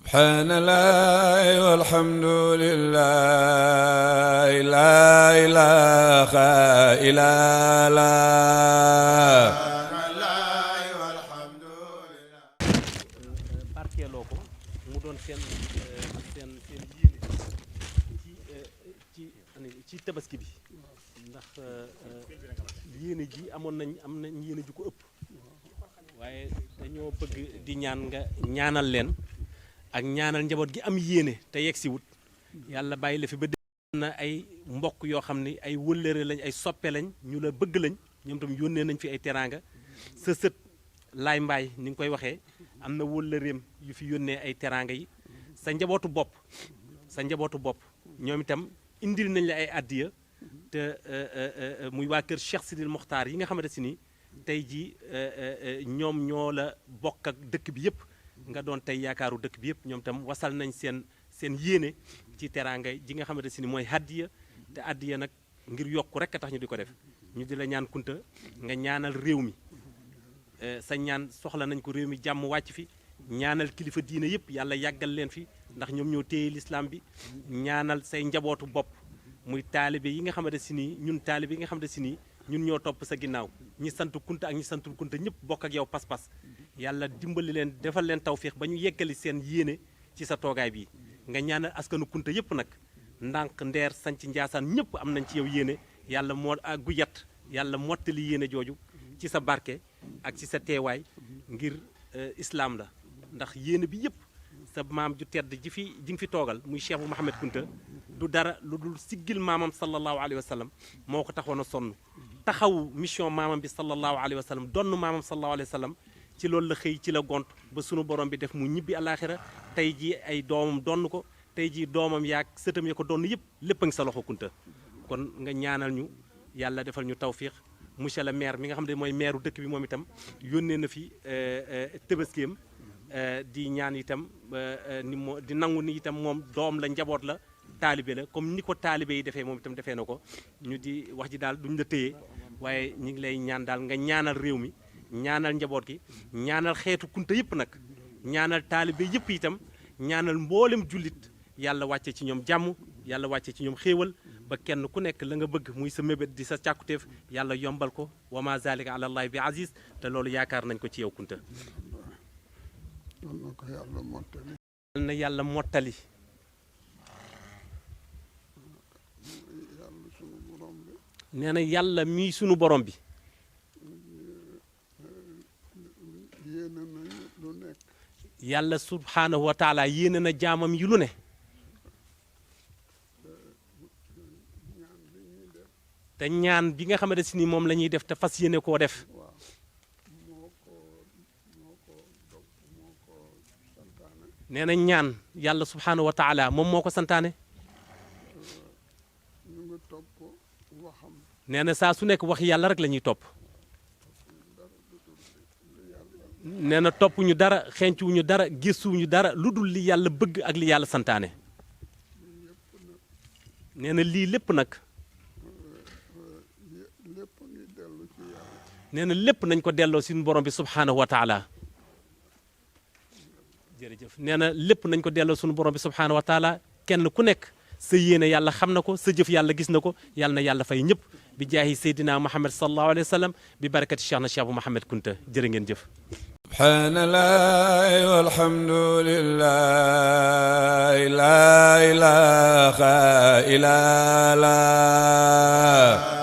سبحان الله والحمد لله لا إله إلا الله. barkeeloo ko mu doon seen yéene ci tabaski bi ndax yéene ji am nañ yéene ju ko ëpp waaye dañoo bëgg di ñaan nga ñaanal leen ak ñaanal njaboot gi am yéene te yegg si wut yàlla bàyyi la fi ba na ay mbokk yoo xam ni ay wëllëre lañ ay soppe lañ ñu la bëgg lañ ñoom tam yónnee nañ fi ay teraanga sa sët laay mbaay ni nga koy waxee am na wëllëreem yu fi yónnee ay teraanga yi sa njabootu bopp ñoom itam indil nañ la ay addiya te muy waa kër Cheikh Sidil Mokhtar yi nga xamante si ni tey jii ñoom ñoo la bokk ak dëkk bi yëpp nga doon tey yaakaaru dëkk bi yëpp ñoom itam wasal nañ seen yéene ci teraanga ji nga xamante si ni mooy addiya te addiya nag ngir yokku rek a tax ñu di ko def ñu di la ñaan kunta nga ñaanal réew mi sa ñaan soxla nañ ko réew mi jàmm wàcc fi ñaanal kilifa diine yëpp yàlla yàggal leen fi ndax ñoom ñoo téye lislaam bi ñaanal say njabootu bopp muy taalibe yi nga xamante si nii ñun taalibe yi nga xamante si nii ñun ñoo topp sa ginnaaw ñi sant kunta ak ñi santul kunta ñëpp bokk ak yow pas-pas yàlla dimbali leen defal leen tawféex ba ñu yeggali seen yéene ci sa toogaay bi nga ñaanal askanu kunta yëpp nag ndànk ndeer sanc njaasaan ñëpp am nañ ci yow yéene yàlla moo gu yat yàlla mottali yéene jooju ci sa barke ak ci sa teewaay ngir islaam la ndax yéene bi yëpp sa maam ju tedd ji nga fi toogal muy Cheikh bu Mouhamed Kunta du dara lu dul siggil maamam sallallahu alayhi wa sallam moo ko taxoon a sonn taxaw mission maamam bi sallallahu alayhi wa sallam donn maamam sallallahu alayhi wa sallam ci loolu la xëy ci la gont ba sunu borom bi def mu ñibbi alaxira tey jii ay doomam donn ko tey jii doomam yaag sëtam ya ko donn yëpp lépp a ngi sa loxo Kunta kon nga ñaanal ñu yàlla defal ñu tawfiix monsieur le maire mi nga xam ne mooy maireu dëkk bi moom itam yónnee na fi tëbaskeem di ñaan itam di nangu ni itam moom doom la njaboot la taalibe la comme ni ko taalibe yi defee moom itam defee na ko ñu di wax ji daal duñ la téye waaye ñu ngi lay ñaan daal nga ñaanal réew mi ñaanal njaboot gi ñaanal xeetu kunta yëpp nag ñaanal taalibe yëpp itam ñaanal mboolem jullit yàlla wàcce ci ñoom jàmm yàlla wàcce ci ñoom xéewal ba kenn ku nekk la nga bëgg muy sa mébét di sa càkkutéef yàlla yombal ko wa ma zalika ala allahi bi aziz te loolu yaakaar nañ ko ci yow kunta yal na yàlla mottali nee na yàlla mii sunu borom bi yàlla subhaanahu wa taala yéene na jaamam yi lu ne te ñaan bi nga xamante si ni moom la ñuy def te fas yéene koo def nee na ñaan yàlla subhaanahu wa taala moom moo ko santaane nee na saa su nekk wax yàlla rek la ñuy topp nee na topp ñu dara xencuwuñu dara gëstuwuñu dara lu dul li yàlla bëgg ak li yàlla santaane nee na lii lépp nag nee na lépp nañ ko delloo suñu borom bi subhaanahu wa taala jërëjëf nee na lépp nañ ko delloo suñu borom bi subhaanahu wa taala kenn ku nekk sa yéene yàlla xam na ko sa jëf yàlla gis na ko yàlla na yàlla fay ñëpp bi jaahi seydina Muhammad sallallahu alayhi wa sallam bi barakati Cheikh na Cheikh bu Mouhamed Kunta jërë ngeen jëf subhaanallahi walhamdulillahi la ilaha illa Allah